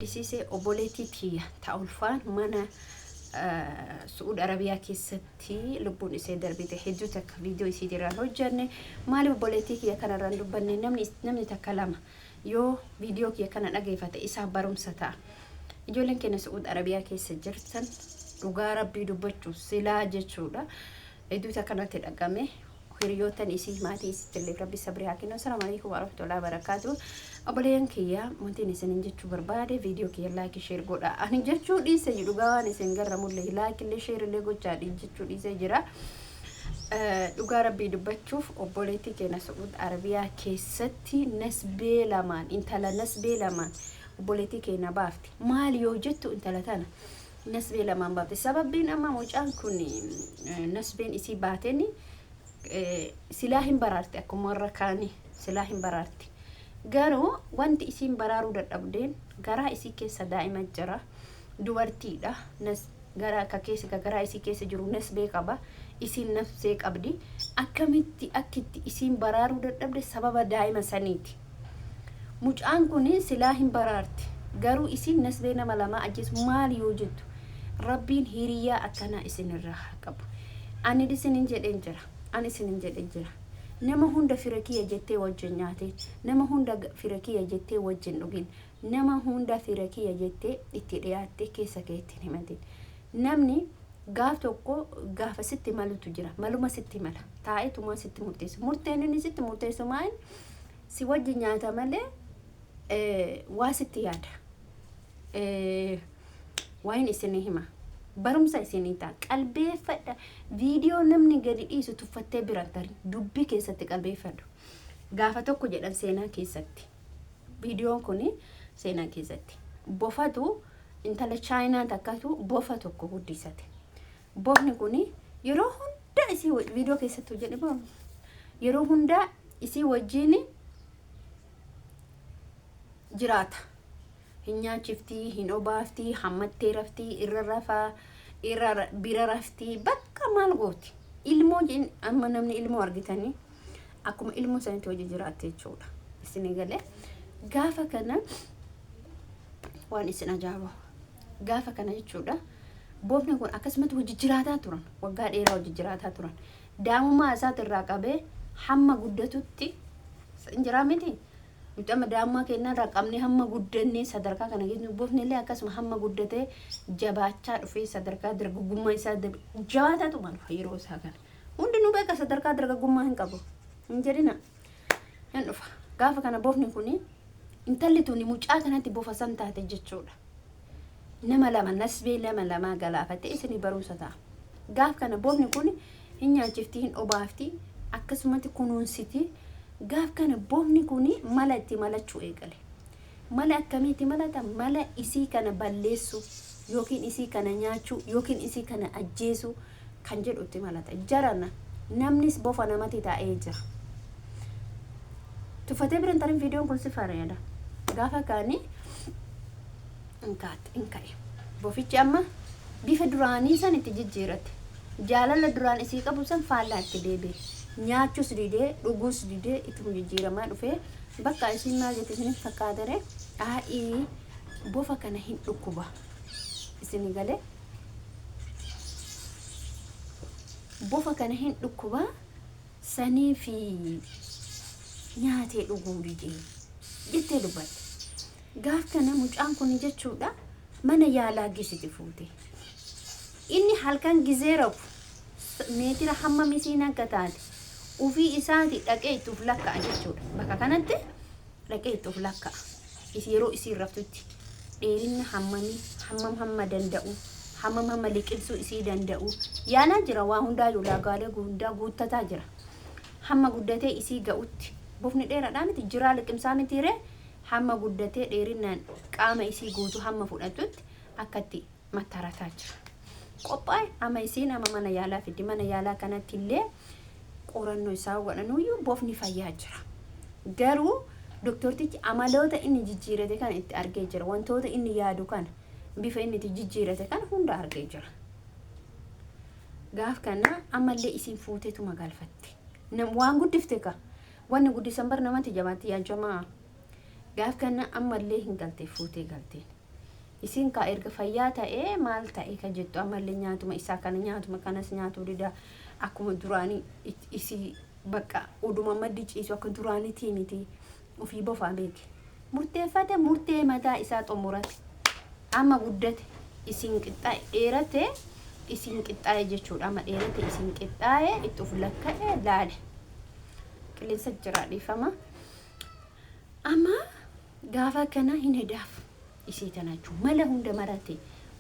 Gaddisiise obboleettii tiyya ta ulfaan mana Su'uud Arabiyaa keessatti lubbuun isee darbite hedduu takka viidiyoo isii irraan hojjanne. Maaliif obboleettii kiyya kanarraan dubbanne? Namni takka lama yoo viidiyoo kiyya kana dhageeffate isaaf barumsa ta'a. Ijoolleen keenya Su'uud Arabiyaa keessa jirtan, dhugaa Rabbii dubbachuuf silaa jechuudha. Hedduu takka natti dhagame. Hiriyootan isii, maatii isitti Rabbi sabrii haa kennu. Assalaamu alaikum warahmatullahi wabarakatuh. Obboleeyyan kiyya, wantiin isinin jechuu barbaade, viidiyoo kiyya like, share godha. Ani jechuu dhiise, dhugaa waan isin garramullee like illee share illee gochaa jechuu dhiisee jira. Dhugaa Rabbii dubbachuuf, obboleettii keenya Su'uud Arabiyaa keessatti nasbee lamaan, intala nasbee lamaan obboleettii keenya baafte. Maal yoo jettu, intala tana nasbee lamaan baafte. Sababbiin amma mucaan kun nasbeen isii baateen, silaa hin baraarte, akkuma warra kaanii silaa hin baraarte. Garuu wanti isiin baraaruu dadhabdeen, garaa isii keessa daa'ima jira. Dubartiidha. Garaa akka keessa garaa isii keessa jiru nasbee qaba. Isiin nafsee qabdi. Akkamitti akkitti isiin baraaruu dadhabde? Sababa daa'ima saniiti. Mucaan kun silaa hin baraarti. Garuu isiin nasbee nama lamaa ajjeesu. Maal yoo jettu, Rabbiin hiriyaa akkanaa isinirraa haa qabu. Ani isinin jedheen jira. Ani isinin jedheen jira. Nama hunda fira kiyya jettee wajjin nyaateen, nama hunda fira kiyya jettee wajjin dhugin, nama hunda fira kiyya jettee itti dhiyaattee keessa keetti hin himatin. Namni gaaf tokko gaafa sitti malutu jira. Maluma sitti mala. Taa'eetumaa sitti murteessu. Murteen inni sitti murteessu maal? Si wajjin nyaata malee waa sitti yaada. Waan isinii hima. Barumsa isinii ta'a. Qalbeeffadha. Viidiyoo namni gadi dhiisu tuffattee bira tarii dubbii keessatti qalbeeffadhu. Gaafa tokko jedhan seenaa keessatti. Viidiyoon kun seenaa keessatti. Bofatu, intala Chaayinaa takkatu bofa tokko guddisate. Bofni kun yeroo hunda isii viidiyoo keessatti hojjedhe, yeroo hunda isii wajjin jiraata. Hin nyaachiftii, hin obaaftii, hammattee raftii, irra rafaa, irra bira raftii, bakka maal gooti. Ilmoo amma namni ilmoo argitanii akkuma ilmoo sanitti hojii jiraatte jechuudha. Isin galee? Gaafa kana waan isin ajaa'ibu, gaafa kana jechuudha. Bofni kun akkasumatti hojii jiraataa turan, waggaa dheeraa hojii jiraataa turan. Daa'imummaa isaatirraa qabee hamma guddatutti hin jiraa miti. Nuti amma daa'imummaa keenyarraa qabnee hamma guddannee sadarkaa kana geenyu, bofni illee akkasuma hamma guddatee jabaachaa dhufee sadarkaa dargaggummaa isaa jabaataatu dhufa yeroo isaa kana. Hundinuu beeka, sadarkaa dargaggummaa hin qabu. Hin jedhina. Hin dhufa. Gaafa kana bofni kuni, intalli tuni mucaa kanatti bofa san taate jechuudha. Nama lama, nasbee nama lamaa galaafatte, isinii barumsa ta'a. Gaaf kana bofni kun hin nyaachifti, hin obaafti, akkasumatti kunuunsiti. Gaaf kana bofni kun mala itti malachuu eegale. Mala akkamiitti malata? Mala isii kana balleessuu yookiin isii kana nyaachuu yookiin isii kana ajjeesuu kan jedhu itti malata. Jarana, namnis bofa namatti taa'ee jira. Tuffatee bira hin tarin, viidiyoon kun si fayyada. Gaafa kaanii hin ka'e. Bofichi amma bifa duraanii san itti jijjiirate. Jaalala duraan isii qabu san faallaa itti deebi'e. Nyaachuus didee, dhuguus didee, ittuma jijjiiramaa dhufee, bakka isiin maal jette isinitti fakkaatere? Aa'ii, bofa kana hin dhukkuba. Isinii galee? Bofa kana hin dhukkuba, sanii fi nyaatee dhuguu didee jettee dubbatte. Gaaf kana mucaan kun jechuudha mana yaalaa geessiti fuute. Inni halkan gizee rafu meetira hammam isiin akka taate ufii isaati dhaqee itti uf lakka'a jechuudha. Bakka kanatti dhaqee itti uf lakka'a. Yeroo isiin raftutti dheerinna hammamii, hammam hamma danda'u, hammam hamma liqimsuu isii danda'u yaalaa jira. Waa hundaa, ulaagaalee hundaa guuttataa jira. Hamma guddatee isii ga'utti, bofni dheeraadhaa miti jiraa, liqimsaa mitiiree, hamma guddatee dheerinnaan qaama isii guutuu hamma fudhatutti akkatti mattarataa jira. Qophaa'e. Amma isiin amma mana yaalaa fiddi. Mana yaalaa kanatti illee qorannoo isaa godhanuyyuu bofni fayyaa jira. Garuu doktortichi amaloota inni jijjiirate kana itti argee jira. Wantoota inni yaadu kana, bifa inni itti jijjiirate kana hunda argee jira. Gaaf kana ammallee isiin fuuteetuma galfatte. Waan guddifte ka. Wanni guddisan bar namatti jabaatti yaa jamaa. Gaaf kana ammallee hin galte, fuutee galteen. Isiin kaa erga fayyaa ta'ee maal ta'e ka jettu ammallee nyaatuma isaa kana nyaatuma kanas nyaatuu dida. Akkuma duraanii isii bakka oduma maddi ciisu akka duraaniitii miti, ofii bofaa beeke. Murteeffate, murtee mataa isaa xumurate. Amma guddate, isiin qixxaa'e, dheerate, isiin qixxaa'e jechuudha. Amma dheerate, isiin qixxaa'e, itti of lakka'e laale. Qilleensa jira, dhiifama. Amma gaafa kana hin hedaaf isii tana jechuun mala hunda marate,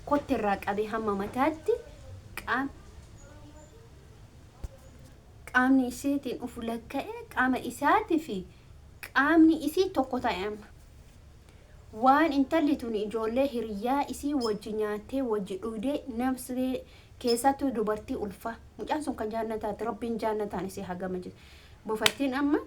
kotte irraa qabee hamma mataatti qaamni isiitiin uf lakka'e, qaama isaatii fi qaamni isii tokko ta'e amma. Waan intalli tun ijoollee hiriyaa isii wajji nyaattee wajji dhugdee nafsee keessattuu dubartii ulfaa, mucaan sun kan jaannataati, Rabbiin jaannataan isii hagama jira. Bofattiin amma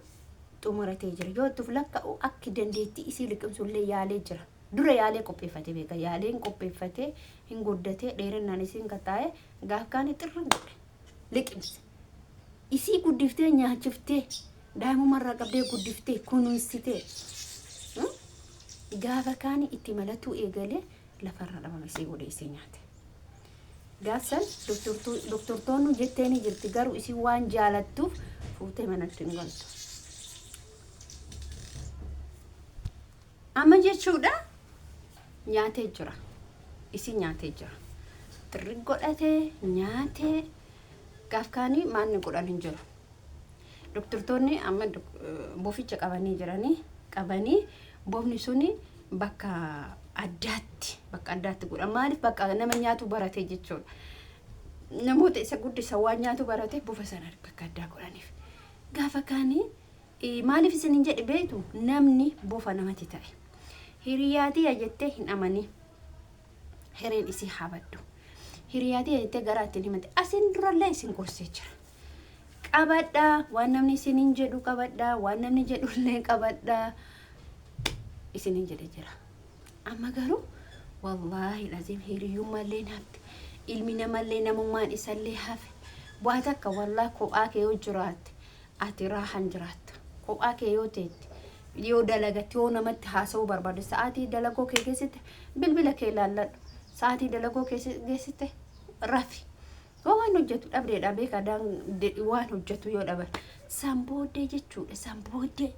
xumuratee jira. Yoo itti uf lakka'u akki dandeettii isii liqimsullee yaalee jira. Dura yaalee qopheeffatee beeka. Yaaleen qopheeffatee hin guddatee, dheerinnaan isiin qaxxaa'ee gaaf kaanii xirri godhe liqimse. Isii guddiftee nyaachiftee, daa'imumarraa qabdee guddiftee kunuunsitee, gaafa kaanii itti malatuu eegalee lafarra dhabame, isii godhe, isii nyaate. Gaafsan doktortoonni jettee ni jirti, garuu isii waan jaalattuuf fuutee manatti hin galtu. Amma jechuudha nyaatee jira. Isii nyaatee jira. Xirri godhatee nyaatee gaaf kaanii maanni godhan hin jiru. Doktortoonni amma boficha qabanii jiranii, qabanii bofni suni bakka addaatti godha. Maaliif? Bakka nama nyaatu barate jechuudha. Namoota isa guddisa waan nyaatu barate bofa sana bakka addaa godhaniif. Gaafa kaanii maaliif isin hin jedhe beektu? Namni bofa namatti ta'e. Hiriyaatiya jettee hin amanii. Hireen isii haa baddu. Hiriyaatiya jettee garaa ittiin himate. Asin durallee isin gorsee jira. Qabadhaa, waan namni isiniin jedhu qabadhaa, waan namni jedhullee qabadhaa isiniin jedhe jira. Amma garuu wallaahi laziim hiriyyummaallee hafte, ilmi namallee namummaan isallee hafe. Waa takka wallaahi, kophaa kee yoo jiraatte ati raahan jiraatta. Kophaa kee yoo teette, yoo dalagatte, yoo namatti haasa'uu barbaadde, sa'aatii dalagoo kee keessatti bilbila kee ilaalladhu. Sa'aatii dalagoo kee keessatti rafi. Yoo waan hojjetu dhabdeedha beeka, waan hojjetu yoo dhaban. San booddee jechuudha, san booddee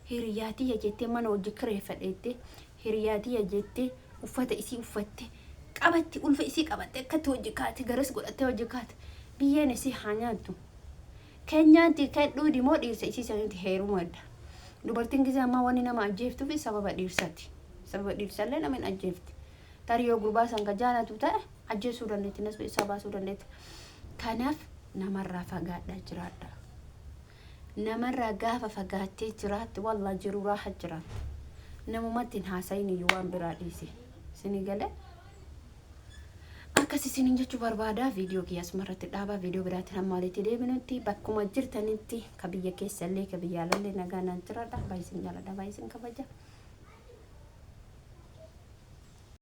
hiriyaatiyya jettee mana hojii kireeffadheettee, hiriyaatiyya jettee uffata isii uffatte qabatti, ulfa isii qabatte akkatti hojii kaate, garas godhattee hojii kaate, biyyeen isii haa nyaattu. Keenyaatti kan dhuudi moo dhiirsa isii sanitti heerumadha. Dubartiin gisee ammaa wanni nama ajjeeftuuf sababa dhiirsati. Sababa dhiirsallee nama hin ajjeefti. Tarii yoo gurbaa san ka jaalatu ta'e ajjeesuu dandeetti, nasba isaa baasuu dandeetti. Kanaaf namarraa fagaadhaa jiraadha. Namarraa gaafa fagaattee jiraatte wallaa jiru raaha jiraatta. Namumatti hin haasayin iyyuu waan biraa dhiise. Isinii galee? Akkas isiniin jechuu barbaada. Viidiyoo kiyya asumarratti dhaabaa. Viidiyoo biraatiin hamma walitti deebinutti bakkuma jirtanitti, ka biyya keessallee ka biyya alallee nagaa naan jiraadha. Baay'ee isin jaaladha, baay'ee isin kabaja.